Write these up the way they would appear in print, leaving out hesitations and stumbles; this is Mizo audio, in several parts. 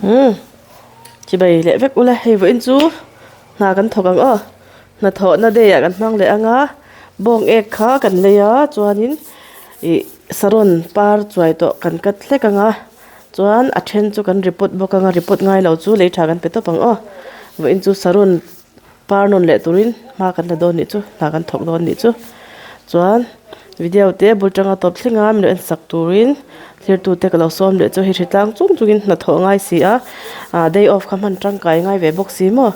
Umm chibai leh vek ula hei vawiin chu hna kan thawk ang aw hnathawhna day ah kan hmang leh ang a bawng ek kha kan lei a chuanin ih saron par chuai tawh kan cut hlek ang a chuan a then chu kan report bawk ang a report ngai lo chu lei tha kan pe tawp ang aw vawiin chu saron par nawn leh turin hma kan la dawn nih chu hna kan thawk dawn nih chu chuan video te bul tanga tawp thleng a min lo en sak turin thlir tu te ka lo sawm leh chu hei hritlang chung chungin hnathawh a ngai si a ah day off kha hman tangkai ngai ve bawk si maw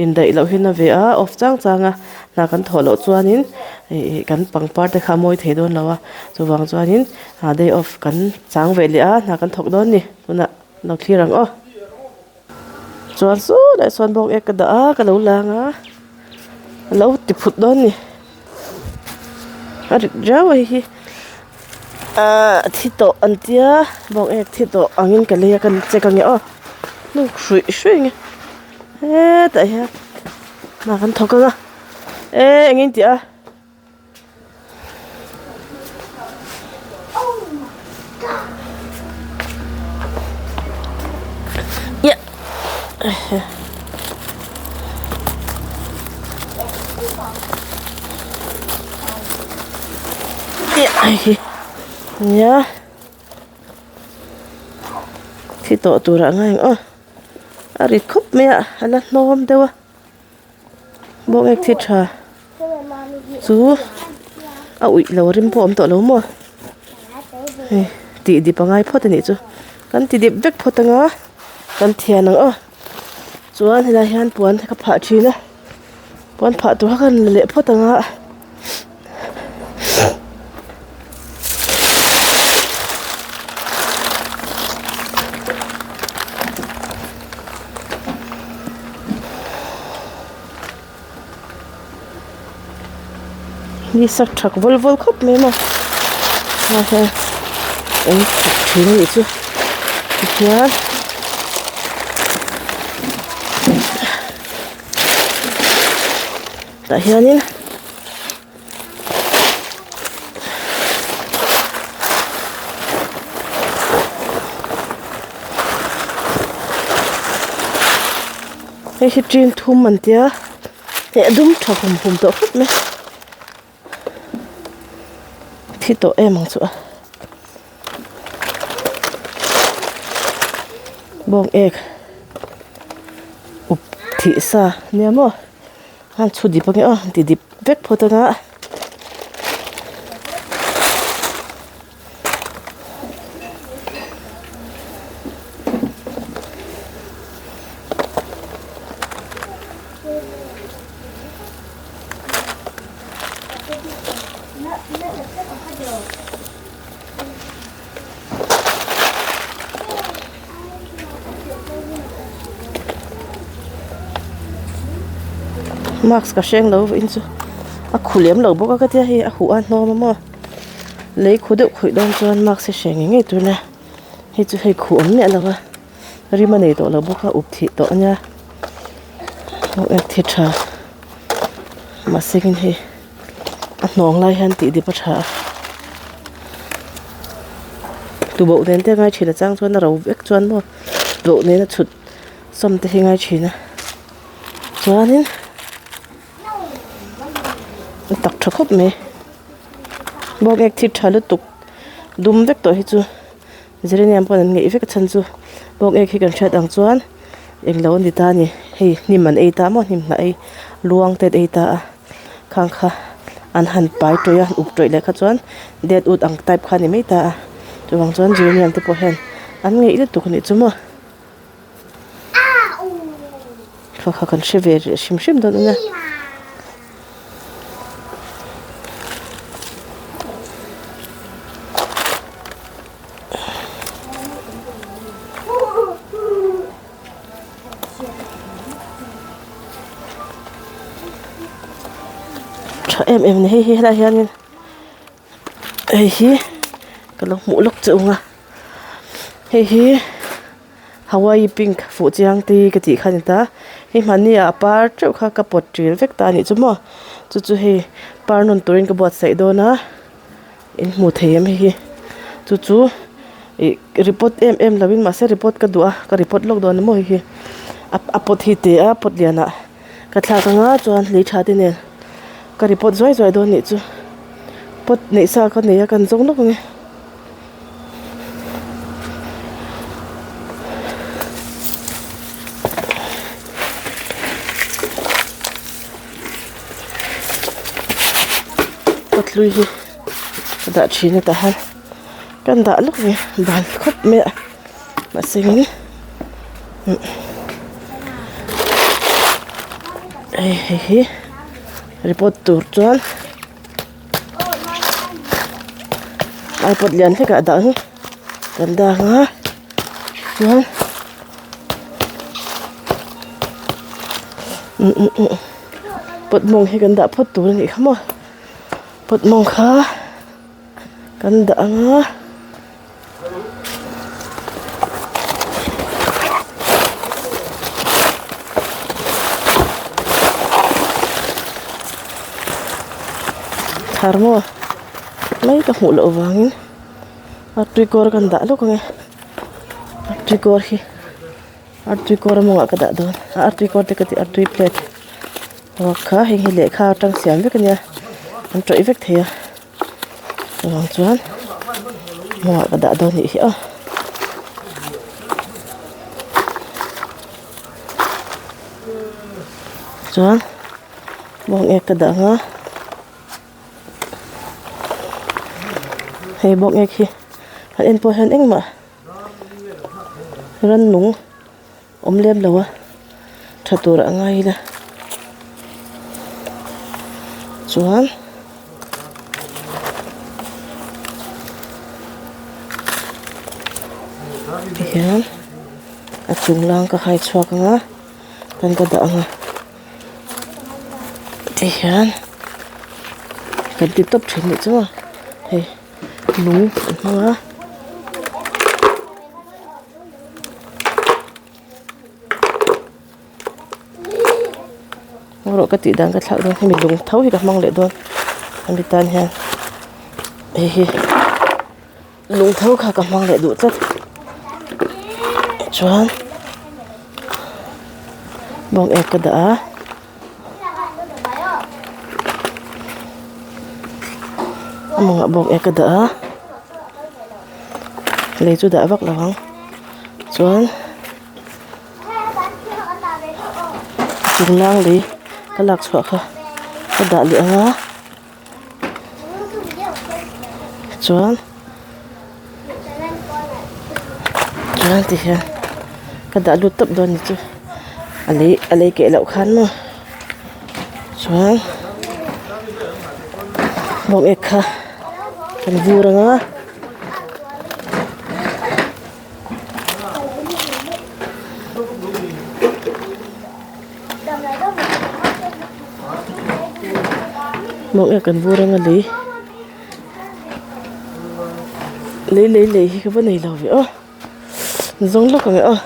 indaih loh hi na ve a off chang chang a hna kan thawh loh chuanin ih kan pangpar te kha a mawi thei dawn lo a chuvang chuanin ah day off kan chang ve leh a hna kan thawk dawn a ni tunah lo thlir ang aw. Chuan saw lai sawn bawng ek ka dah a ka lo lang a a lo ti phut dawn a ni a rit riau a hei hi ahh thi tawh an tia bawng ek thi tawh angin ka lei a ka check ange aw hnuk hruih hruih ang e hetah hian hna kan thawk ang a e eng in tih a. Nia thi tawh turah ngai ang aw a rit khawp mai a a la hnawm deuh a. Bawng ek thi tha chu a uih lo rim pawh a awm tawh lo maw hei tih dip a ngai phawt a nih chu kan ti dip vek phawt anga kan thian ang aw chuan helai hian puan ka phah thin a puan phah tur kha ka la leh phawt anga. Ni sak thak vawl vawl khawp mai maw ha ha eng thak thin a nih chu tihian tah hianin. Hei hi tin thum an tia heh a dum tha hum hum tawh khawp mai thi tawh em ang chu a bawng ek up thih sa nia maw. Han chhu dip ange aw ti dip vek phawt anga. Mask ka hreng lo vawiin chu a khu lem lo bawk a ka tia hei a huh a hnawm a maw lei khu deuh khawih dawn chuan mask hi hreng ngei ngei tur nia hei chu hei khuh awm miah lo a rim a nei tawh lo bawk a up thih tawh a nia ek thi tha mahse in hei. A hnawng lai hian tih dip a tha a tuboh nen te a ngai thin a chang chuan a ro vek chuan maw tuboh nena chhut sawm te hi a ngai thin a chuanin a tak tha khawp mai bawng ek thil tha lutuk dum vek tawh hi chu geranium pawn an ngeih vek a chhan chu bawng ek hi kan hriat ang chuan englo a ni ta a ni hei hnim an ei ta maw hnim hnah ei luang te an ei ta a. Khang kha an han pai tawih a up tawih leh kha chuan dead wood ang type kha a ni mai ta a chuvang chuan geranium te pawh hian an ngeih lutuk a nih chu maw kha kha kan hre ve rih hrim hrim dawn a nia. Tha em em a ni hei hi helaiah hianin hei hi ka lo hmuh lawk che ung a hei hi hawaii pink fuh chiang te ka tih kha a ni ta hei hmanni ah a par teuh kha ka pawt ṭil vek ta a nih chu maw chu chu hei par nawn turin ka buatsaih dawn a in hmu thei em hei hi chu chu. Ih report em em lovin mahse report ka duh a ka report lawk dawn maw hei hi a a pot hi te a pot lianah ka thlak anga chuan lei tha te nen ka report zuai zuai dawn nih chu pot neih sa ka nei a kan zawng lawk ang e. Pot hlui hi ka dah thin a tah hian. Kan dah lawk ve bal khawp mai a mahse in hei hei hi report tur chuan ipod lian hlek ah dah ang kan dah ang a chuan pot mawng hi kan dah phawt tur a nih kha maw pot mawng kha. Kan dah ang a. Thar maw mai ka hmuh loh vangin a tui kawr kan dah lawk ang e a tui kawr hi a tui kawr a mawngah ka dah dawn a tui kawr te ka tih a tui plate ruak kha heng hi lehkha atang siam vek a nia an tawih vek thei a. Chuvang chuan hmuhah ka dah dawn nih hi aw. Chuan bawng ek ka dah ang a hei bawng ek hi han en pawh hian engmah rannung awm lem lo a tha tur a ngai ila chuan tihian a chung lang ka hai chhuak ang a chuan ka dah ang a tihian kan ti tawp thin nih chu a hei lung an hmang a. Rawh ka tih dan ka thlak dawn hemi lung tho hi ka hmang leh dawn hemi tan hian hei hi lung tho kha ka hmang leh duh tlat chuan bawng ek ka dah a. A mawngah bawng ek ka dah a lei chu dah vak lo ang chuan chung lang lei ka lak chhuah kha ka dah leh ang a chuan chuan ti hian ka dah lut tawp dawn ni chu a lei a lei keh loh khan maw chuan bawng ek kha kan vur ang a. Bawng ek kan vur ang a lei lei lei lei hi ka va nei lo ve aw zawng lawk ang e aw.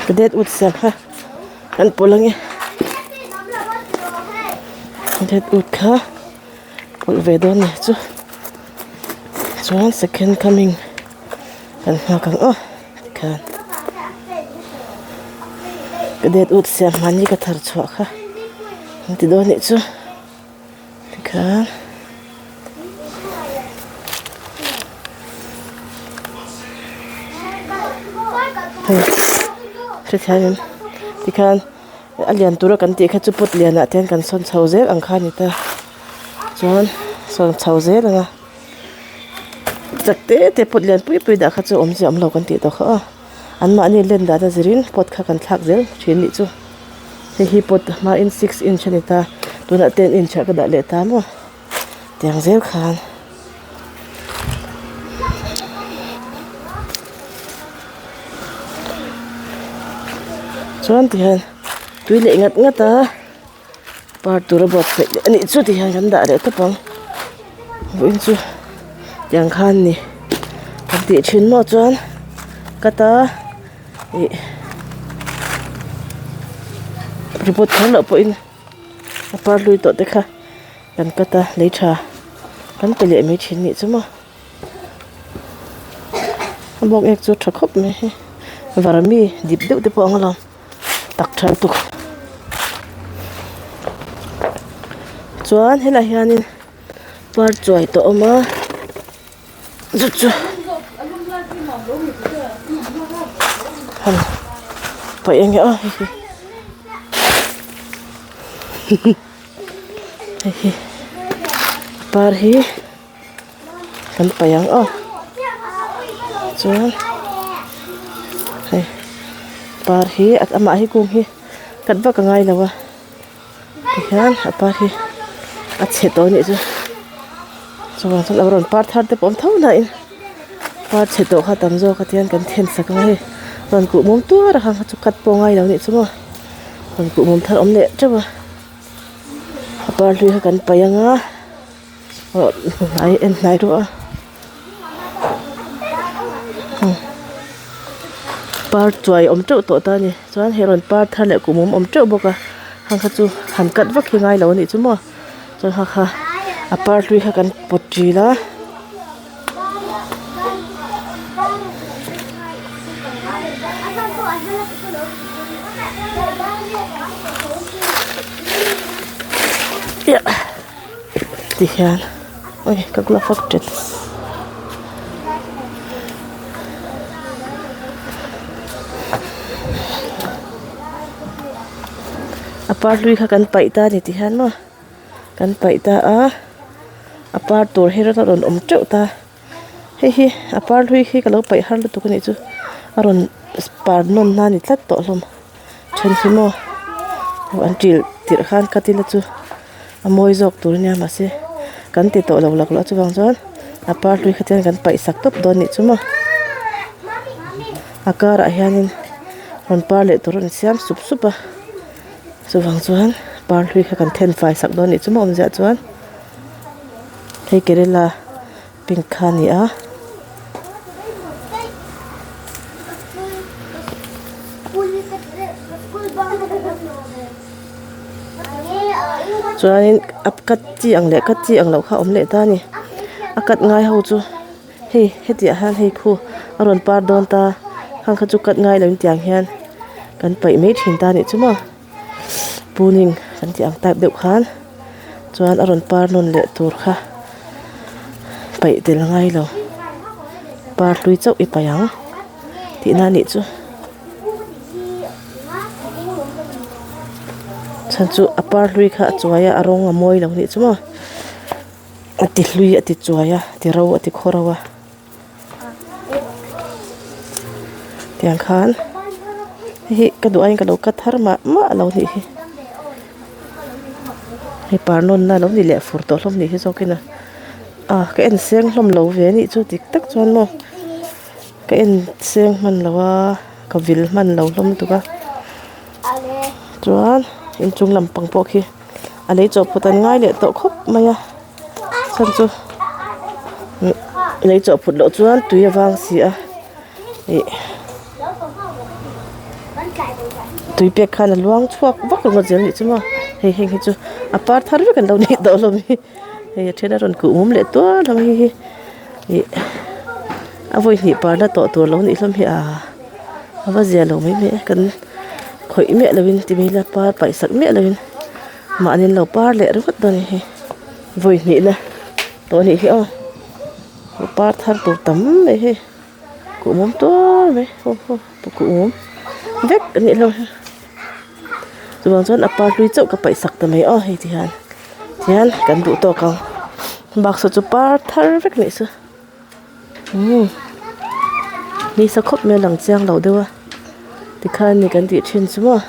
Ka det ut siam kha kan pawlh ange det ut kha pawlh ve dawn nih chu chuan second coming kan nghak ang aw tikhan ka det ut siam hmani ka thar chhuah kha an ti dawn nih chu tikhan. Hei hrethiam em tikhan a lian tura kan tih kha chu pot lianah te hian kan sawn chho zel ang kha a ni ta chuan sawn chho zel ang a chak te te pot lian pui pui dah kha chu awmzia awm lo kan tih tawh kha aw anmahni len dan a zirin pot kha kan thlak zel thin nih chu hei hi pot hmain six inch a ni ta tunah ten inch ah ka dah leh ta maw tiang zel khan. Chuan tihian tui leh ngat ngat a par tur a buatsaih leh a nih chu tihian kan dah leh tawp ang vawiin chu tiang khan ni kan tih thin maw chuan ka ta ih report kher loh pawhin a par hlui tawh te kha kan cut a lei tha kan pe leh mai thin nih chu maw. A bawk ek chu tha khawp mai hei varmi dip deuh te pawh ang alawm tak tha lutuk chuan helaiah hianin par chuai tawh a awm a chu chu han paih enge aw hei hi hei hi par hi. Kan paih ang aw chuan hei par hi amah hi kung hi cut vak a ngai lo a tihian a par hi a chhe tawh a nih chu chuvang chuan a rawn par thar te pawh a awm tho na in par chhe tawh kha tam zawk a tihian kan then sak ang a hei rawn kuh mum tuar a kha chu cut pawh a ngai lo a nih chu maw rawn kuh mum thar a awm leh teuh a a par hlui kha kan paih ang a. Aw hnai en hnai ruah a par chuai awm teuh tawh ta a ni chuan hei rawn par thar leh kum awm awm teuh bawk a hang kha chu han cut vak hi ngai lo a nih chu maw chuan kha kha a par hlui kha kan pawt ṭil a. Tihian oi ka glove a ṭet a par hlui kha kan paih ta a ni tihian maw kan paih ta a a par tur hi a rawn awm teuh ta hei hi a par hlui hi ka lo paih har lutuk a nih chu a rawn par nawn na a ni tlat tawh hlawm then hi maw an ṭil tirh khan cut ila chu. A mawi zawk tur ania mahse kan ti tawh lo lak loh chuvang chuan a par hlui kha chuan kan paih sak tawp dawn anih chu maw a karah hianin rawn par leh tur a rawn siam sup sup a chuvang chuan par hlui kha kan then fai sak dawn anih chu maw awmzia chuan hei kerela pink kha a ni a. Chuanin a cut chi ang leh cut chi ang loh kha a awm leh ta a ni a cut ngai ho chu hei hetiah hian hei khu a rawn par dawn ta khang kha chu cut ngai lo in tiang hian kan paih mai thin ta a nih chu maw pruning kan tih ang type deuh khan chuan a rawn par nawn leh tur kha paih tel ngai lo par hlui chauh i paih ang tihna a nih chu. Chhan chu a par hlui kha a chuai a a rawng a mawi lo nih chu maw a ti hlui a ti chuai a ti ro a ti khaw ro a tiang khan hei hi ka duh aiin ka lo cut har mah mah lo nih hi hei par nawn na lo ni leh fur tawh hlawm nih hi zawk in a a ka en seng hlawm lo ve anih chu dik tak chuan maw. Ka en seng hman lo a ka vil hman lo hlawm lutuk a chuan inchung lampang pawh khi a lei chawh phut an ngai leh tawh khawp mai a chhan chu lei chawh phut loh chuan tui a vang si a ih tui pek khan a luang chhuak vak ringawt zel anih chu maw hei heng hi chu a par thar vek an lo nih tawh hlawm hi hei a then a rawn kuh mum leh tuar hlawm a hei hi. Ih a vawi hnih par la tawh tur lo nih hlawm hi aa a va zia lo mai mai e kan khawih miah lovin ti mai ila par paih sak miah lovin mahni an lo par leh ringawt dawn a ni hi vawi hnih la tawh a nih hi aw par thar tur tam mai hei kuhmawm tuar mai haw haw kuhmawm vek a nih hlawm hi chuvang chuan a par hlui chauh ka paih sak ta mai aw hei ti hian tihian kan duh tawk ang baksa chu par thar vek nih chu umm nisa khawp mai a lang chiang lo deuh a tikhan ni kan tih thin chu maw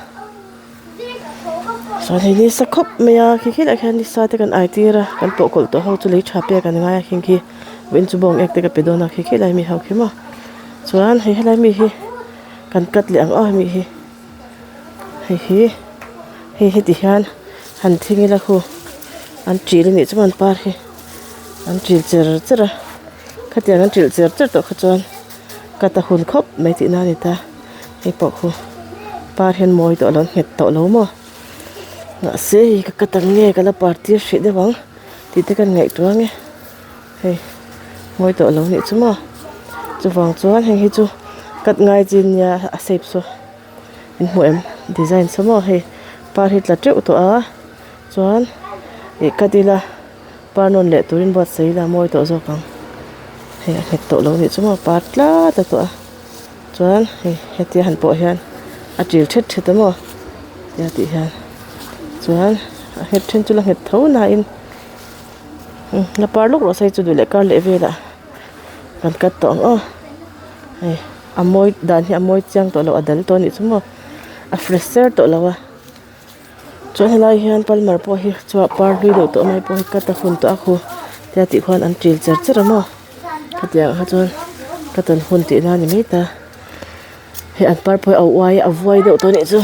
chuan hei nisa khawp mai a khi khilaiah khian nisa te kan ai tir a kan pawh kawlh tawh ho chu lei tha pek an ngai a khing khi vawiin chu bawng ek te ka pe dawn a khi khilai mi ho khi maw chuan hei helai mi hi kan cut leh ang aw hemi hi. Hei hi hei heti hian han thing ila khu an ṭil anih chuan an par hi an ṭil cher cher a khatiang an ṭil cher cher tawh kha chuan cut a hun khawp mai tihna a ni ta hei pawh khu par hian mawi tawh lo an nghet tawh lo maw mahse hei ka cut ang nge ka la par tir hrih deuh ang tih te ka ngaihtuah ang e. Hei mawi tawh lo nih chu maw chuvang chuan heng hi chu cut ngai chi nia a shape saw in hmu em design saw maw hei par hi tla teuh tawh a chuan ih cut ila par nawn leh turin buatsaih ila a mawi tawh zawk ang hei a nghet tawh lo nih chu maw par tlat a tawh a chuan hei hetia han pawh hian a til thet thet a maw tia tih hian chuan a nghet then chu la nghet tho nain. La par lawk rawh se chu duh leh kar leh velah kan cut tawh ang aw hei a mawi dan hi a mawi chiang tawh lo a dal tawh a nih chu maw a fresh ser tawh lo a chuan helai hian palmer pawh hi chua par hlui deuh tawh mai pawh hi cut a hun tawh a khu tia tih khuan an til cher cher a maw hetiang ah kha chuan cut an hun tihna a ni mai ta hei an par pawh hi a uai a vuai deuh tawh a nih chu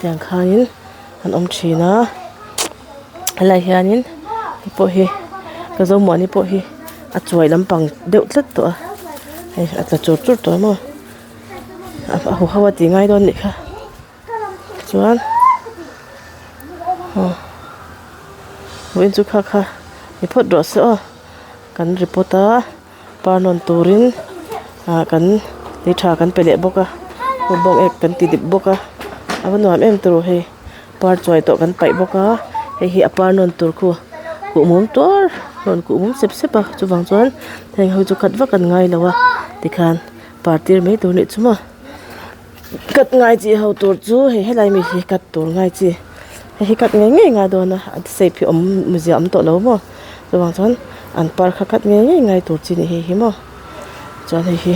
tiang khanin an awm thin a. Helai hianin hei pawh hi ka zomuani pawh hi a chuai lampang deuh tlat tawh a hei a tla chur chur tawh maw a huho a tih ngai dawn anih kha chuan aw vawiin chu kha kha ni phawt rawh se aw kan report a. Par nawn turin ah kan lei tha kan pe leh bawk a bawng ek kan ti dip bawk a a va nuam em turu hei par chuai tawh kan paih bawk a hei hi a par nawn tur khu kuhmum tuar rawn kuhmum sep sep a chuvang chuan heng ho chu khat vak an ngai lo a tikhan par tir mai tur anih chu maw cut ngai chi ho tur chu hei helai mi hi cut tur ngai chi hei hi cut ngei ngei ngai dawn a a shape hi awm muzia awm tawh lo maw. Chuvang chuan an par kha cut ngei ngei ngai tur chi a ni hei hi maw chuan hei hi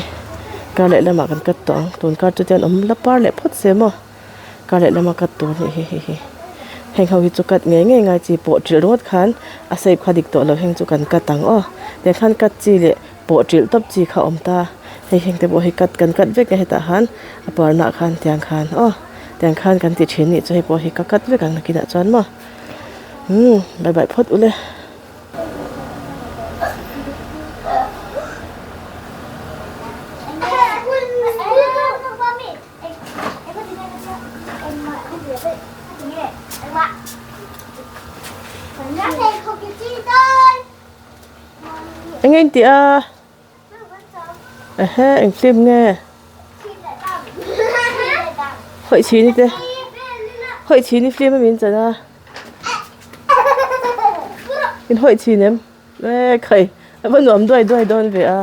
kar leh lamah kan cut tawh ang tun kar chu tian awm la par leh phawt se maw kar leh lama cut tur a nih hi hei hi heng ho hi chu cut ngei ngei ngai chi pawh trilh ringawt khan a shape kha dik tawh lo heng chu kan cut ang aw tiang khan cut chi leh pawh trilh tawp chi kha a awm ta hei heng te pawh hi cut kan cut vek a hetah han a parna khan tiang khan aw tiang khan kan ti thin a nih chu hei pawh hi ka cut vek ang nakinah chuan maw. Umm bye bye phawt ule. Eng eng tih a? Ehe eng film nge? Hawi chhini te hawi chhini film a min chan a in hawi chhin em e khai a va nuam duai duai dawn ve a.